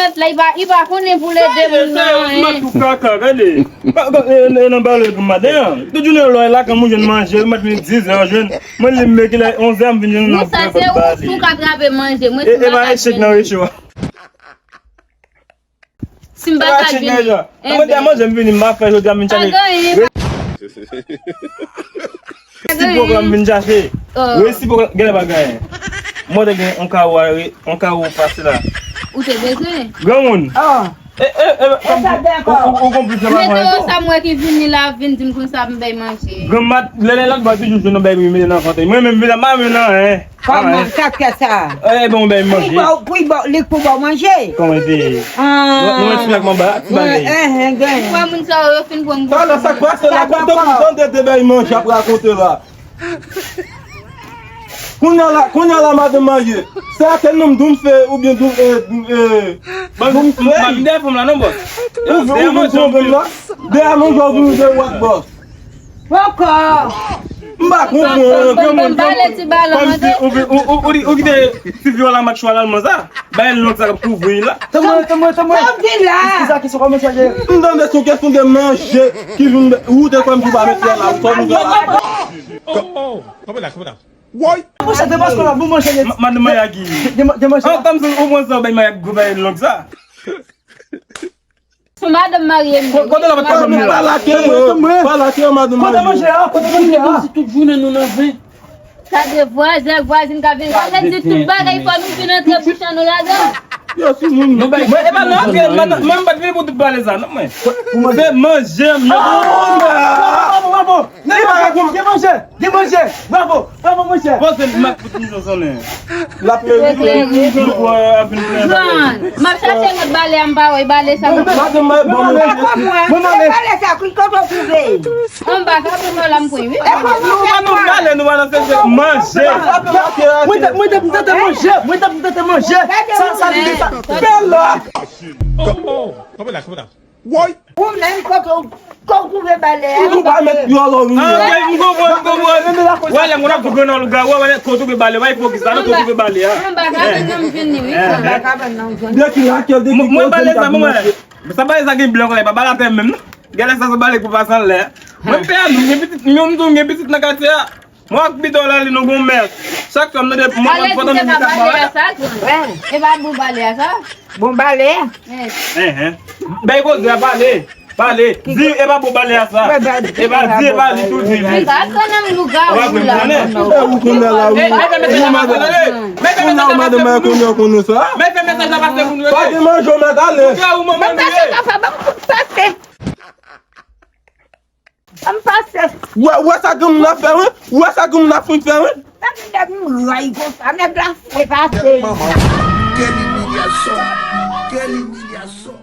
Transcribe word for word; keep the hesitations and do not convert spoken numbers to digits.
La, li pa, li pa konnen pou l ede moun nan anyen. Matou kaka, gade. Pa, pa, e, e, nan bale pou maten an. Tout jounen lè w lakay mwen jwenn manje, maten dizè, jwenn. Mwen li m meke la onzè, m vin jwenn nan bale. Mwen sa se ou, si w ka trape manje, mwen si m pa ka jwenn. E, e pa echèk nan recho a. Si m pa ka jwenn. Mwen di a manje m vini, m pa fè jodi a m vin chache. Pa gen. Resi pwogram vin chache. Resi pwogram, gen lè pa gen. Mwen te gen yon kawo, yon kawo pase la. Ou te bezwen? Granmoun. E, e, e, ou, ou, ou konplis la. Mete yo sa mwen ki vini la, vin di m konsa m bay manje. Granmat, lè, lè, lòt bò toujou jwenn yon bay mwen mete nan vant. Mwen menm, mwen pa menm nan, hein. Kòman sa k fè sa? E bon, bay manje. Pou li ba, pou li ba, li pou ba manje. Kòman te? Nou, nou esplike mwen ba, ti bagay. Enhen, gen. Kwa moun sa yo fin pran. Talè sa k pase la, kote moun tande te bay manje ap rakonte la. Kounye a la, kounye a la, madanm marye. Se a ke nonm Doum fè oubyen Doum, e, e, Doum fè. Ban m dèyè fanm la non, bòs. Ou vle, ou vle pwoblèm la? Dèyè manje ou vin de wak, bòs. Poko. M pa konprann. Ban m bale ti balon, mande. Ou, ou, ou, ou, ou kite ti vyòl la mak chwal alman sa. Bay long sa k ap kouvri la. Tanmwe, tanmwe, tanmwe. Sa di la. Ki sa ki sou kòman sa ye? M tande se yon kesyon de manje ki vin, ou te kwè m ki pa met la, ou sòt nou la. Oh, oh, oh. Kanpe la, kanpe la. Woy! Monchè, te paske la, bon manje. Madanm Mayagi. Gen manje. An tanm se ou pran sa, bay Mayagi, gwo bay long sa. Sou madanm marye m. Kote la pa t ka jwenn la? Pa lake yo, pa lake yo, madanm marye. Kote manje a? Kote manje a? Tout jounen nou nan ven. Sa de vwazè, vwazin ka vin. Sa vle di tout bagay fò nou vin antre bouch an nou ladan. Yo, si moun. Mwen, e pa nan antre, mwen, mwen, m pa t vini pou tout pale sa, non, mwen. Se manje m, yo. Bravo, bravo, bravo. Gen manje, gen manje. Bravo, bravo, monchè. Bon, se m ap fout mizo sonnen. L ap peri, peri, peri. Jòn, m ap chache lòt bale a, m pa wè bale sa. Madanm, bon, bon, bon, bon. Bale sa, kote w twouve? Anba, sa pou nou la m pran, wi. Nou pa nan bale, nou pa nan sèvis manje. Mwen te, mwen te, mwen te manje, mwen te, mwen te manje. Sa, sa, sa, sa. Bèl la. Oh, oh, kanpe la, kanpe la. Woy! Ou menm, kote w, kote w twouve bale a? Ou pa met yon lò nou. Ah, ok, m konprann, m konprann. Wè, lè moun ap grenn lougawou, wè, kote w twouve bale, wè, ipokrit sa, non, kote w twouve bale a. Anba kabann nan m jwenn li, wi. Anba kabann nan m jwenn li. De ki lakèl, de ki kote m ka vin manje? Sa bale sa gen blan konsa, e pa bale atè menm, non. Gade sa, sa bale pou pase anlè. Mwen m pè a nou, m gen pitit, m di w m gen pitit nan katye a. Mwen ak bidon la, li nou gon mè. Chak fwa m tande mwen konn fòt anvi mete ak bale a sa. E pa bon bale a sa. Bon bale a. Enhen. Bay koze a, pale. Pale. Di, e pa bon bale a sa. E pa di, e pa di tou di. Sa se nan lougawou la. Ou konnen la, wi. Ou madanm, ou madanm a konnen, konnen sa. Men fè mesaj la pase pou nou. Pa gen manje, ou mèt ale. Lougawou manman nou ye. Ban m pase. Wè, wè sa granmoun ap fè, wi. Wè sa granmoun ap fin fè, wi. Sa ki fè m ray konsa, nèg la fè pase. Manman, quelle humiliation, quelle humiliation.